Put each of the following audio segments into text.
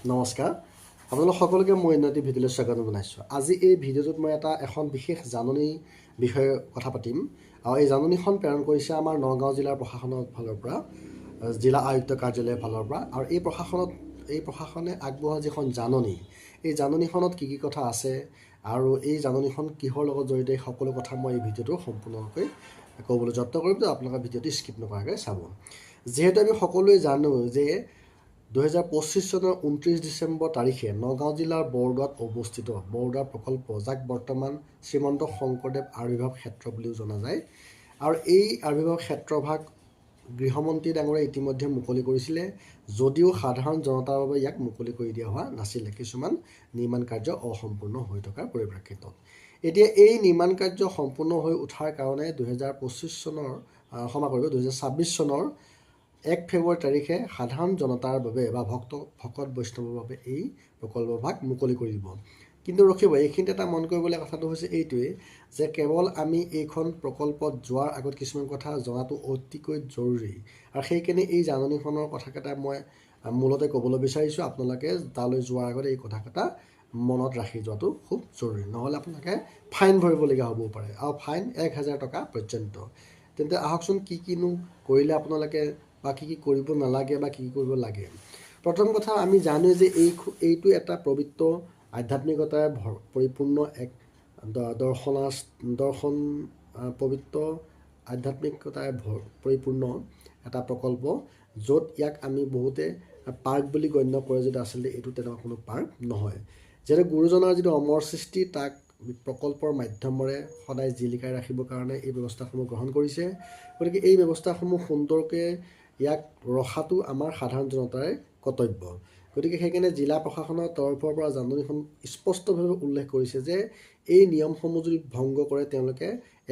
নমস্কাৰ, আপোনালোক সকলোকে মই অন্য এটি ভিডিঅ'লৈ স্বাগতম জনাইছোঁ। আজি এই ভিডিঅ'টোত মই এখন বিশেষ জাননীৰ বিষয়ে কথা পাতিম আৰু এই জাননীখন প্ৰেৰণ কৰিছে আমাৰ নগাঁও জিলাৰ প্ৰশাসনৰ ফালৰ পৰা, জিলা আয়ুক্ত কাৰ্যালয়ৰ ফালৰ পৰা। আৰু এই প্ৰশাসনে আগবঢ়োৱা যিখন জাননী, এই জাননীখনত কি কি কথা আছে আৰু এই জাননীখন কিহৰ লগত জড়িত, এই সকলো কথা মই এই ভিডিঅ'টো সম্পূৰ্ণকৈ ক'বলৈ যত্ন কৰিম। তো আপোনালোকে ভিডিঅ'টো স্কিপ নকৰাকৈ চাব। যিহেতু আমি সকলোৱে জানো যে 2025 চনৰ 29 ডিচেম্বৰ তাৰিখে নগাঁও জিলাৰ বৰদোৱাত অৱস্থিত বৰদোৱা প্ৰকল্প, যাক বৰ্তমান শ্ৰীমন্ত শংকৰদেৱ আৱিৰ্ভাৱ ক্ষেত্ৰ বুলিও জনা যায়, আৰু এই আৱিৰ্ভাৱ ক্ষেত্ৰভাগ গৃহমন্ত্ৰী ডাঙৰীয়াই ইতিমধ্যে মুকলি কৰিছিলে যদিও সাধাৰণ জনতাৰ বাবে ইয়াক মুকলি কৰি দিয়া হোৱা নাছিলে, কিছুমান নিৰ্মাণ কাৰ্য অসম্পূৰ্ণ হৈ থকাৰ পৰিপ্ৰেক্ষিতত। এতিয়া এই নিৰ্মাণ কাৰ্য সম্পূৰ্ণ হৈ উঠাৰ কাৰণে 2025 চনৰ, ক্ষমা কৰিব, 2026 চনৰ 1 ফেব্ৰুৱাৰী তাৰিখে সাধাৰণ জনতাৰ বাবে বা ভক্ত ভকত বৈষ্ণৱৰ বাবে এই প্ৰকল্পভাগ মুকলি কৰি দিব। কিন্তু ৰখিব, এইখিনিতে এটা মন কৰিবলগীয়া কথাটো হৈছে এইটোৱেই যে কেৱল আমি এইখন প্ৰকল্পত যোৱাৰ আগত কিছুমান কথা জনাটো অতিকৈ জৰুৰী আৰু সেইকাৰণে এই জাননীখনৰ কথাকেইটা মই মূলতে ক'বলৈ বিচাৰিছোঁ। আপোনালোকে তালৈ যোৱাৰ আগত এই কথাকেইটা মনত ৰাখি যোৱাটো খুব জৰুৰী, নহ'লে আপোনালোকে ফাইন ভৰিবলগীয়া হ'বও পাৰে আৰু ফাইন 1000 টকা পৰ্যন্ত। তেন্তে আহকচোন, কি কিনো কৰিলে আপোনালোকে বা কি কি কৰিব নালাগে বা কি কি কৰিব লাগে। প্ৰথম কথা, আমি জানোৱে যে এইটো এটা পবিত্ৰ আধ্যাত্মিকতাৰে পৰিপূৰ্ণ এক দৰ্শন, পবিত্ৰ আধ্যাত্মিকতাৰে পৰিপূৰ্ণ এটা প্ৰকল্প, য'ত ইয়াক আমি বহুতে পাৰ্ক বুলি গণ্য কৰে যদিও আচলতে এইটো তেনেকুৱা কোনো পাৰ্ক নহয়। যিহেতু গুৰুজনাৰ যিটো অমৰ সৃষ্টি, তাক প্ৰকল্পৰ মাধ্যমেৰে সদায় জিলিকাই ৰাখিবৰ কাৰণে এই ব্যৱস্থাসমূহ গ্ৰহণ কৰিছে। গতিকে এই ব্যৱস্থাসমূহ সুন্দৰকৈ ইয়াক ৰখাটো আমাৰ সাধাৰণ জনতাৰে কৰ্তব্য। গতিকে সেইকাৰণে জিলা প্ৰশাসনৰ তৰফৰ পৰা জাননীখন স্পষ্টভাৱে উল্লেখ কৰিছে যে এই নিয়মসমূহ যদি ভংগ কৰে, তেওঁলোকে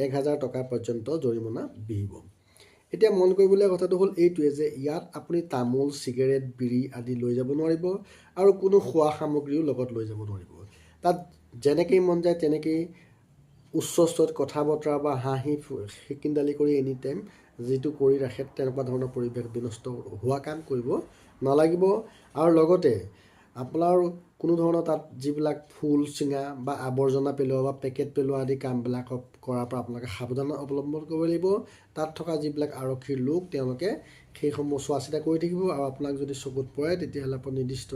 1000 টকা পৰ্যন্ত জৰিমনা বিহিব। এতিয়া মন কৰিবলগীয়া কথাটো হ'ল এইটোৱে যে ইয়াত আপুনি তামোল, চিগাৰেট, বিড়ি আদি লৈ যাব নোৱাৰিব আৰু কোনো খোৱা সামগ্ৰীও লগত লৈ যাব নোৱাৰিব। তাত যেনেকেই মন যায় তেনেকেই উচ্চ স্তৰত কথা বতৰা বা হাঁহি খিকিন্দালি কৰি এনি টাইম যিটো কৰি ৰাখে, তেনেকুৱা ধৰণৰ পৰিৱেশ বিনষ্ট হোৱা কাম কৰিব নালাগিব। আৰু লগতে আপোনাৰ কোনো ধৰণৰ তাত যিবিলাক ফুল ছিঙা বা আৱৰ্জনা পেলোৱা বা পেকেট পেলোৱা আদি কামবিলাকক কৰাৰ পৰা আপোনালোকে সাৱধান অৱলম্বন কৰিব লাগিব। তাত থকা যিবিলাক আৰক্ষীৰ লোক, তেওঁলোকে সেইসমূহ চোৱা চিতা কৰি থাকিব আৰু আপোনাক যদি চকুত পৰে, তেতিয়াহ'লে আপুনি নিৰ্দিষ্ট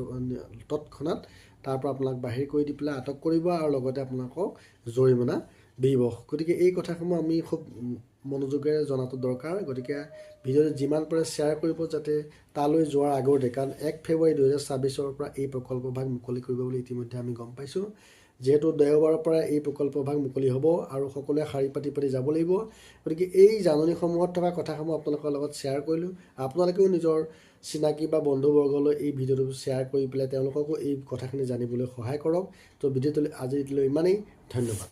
তৎক্ষণাত তাৰ পৰা আপোনাক বাহিৰ কৰি দি পেলাই আটক কৰিব আৰু লগতে আপোনালোকক জৰিমনা বিহিব। গতিকে এই কথাসমূহ আমি খুব মনোযোগেৰে জনাটো দৰকাৰ। গতিকে ভিডিঅ'টো যিমান পাৰে শ্বেয়াৰ কৰিব, যাতে তালৈ যোৱাৰ আগতে, কাৰণ 1 ফেব্ৰুৱাৰী 2026ৰ পৰা এই প্ৰকল্পভাগ মুকলি কৰিব বুলি ইতিমধ্যে আমি গম পাইছোঁ। যিহেতু দেওবাৰৰ পৰা এই প্ৰকল্পভাগ মুকলি হ'ব আৰু সকলোৱে শাৰী পাতি পাতি যাব লাগিব। গতিকে এই জাননীসমূহত থকা কথাসমূহ আপোনালোকৰ লগত শ্বেয়াৰ কৰিলোঁ। আপোনালোকেও নিজৰ চিনাকি বা বন্ধুবৰ্গলৈ এই ভিডিঅ'টো শ্বেয়াৰ কৰি পেলাই তেওঁলোককো এই কথাখিনি জানিবলৈ সহায় কৰক। তো ভিডিঅ'টো আজিলৈ ইমানেই, ধন্যবাদ।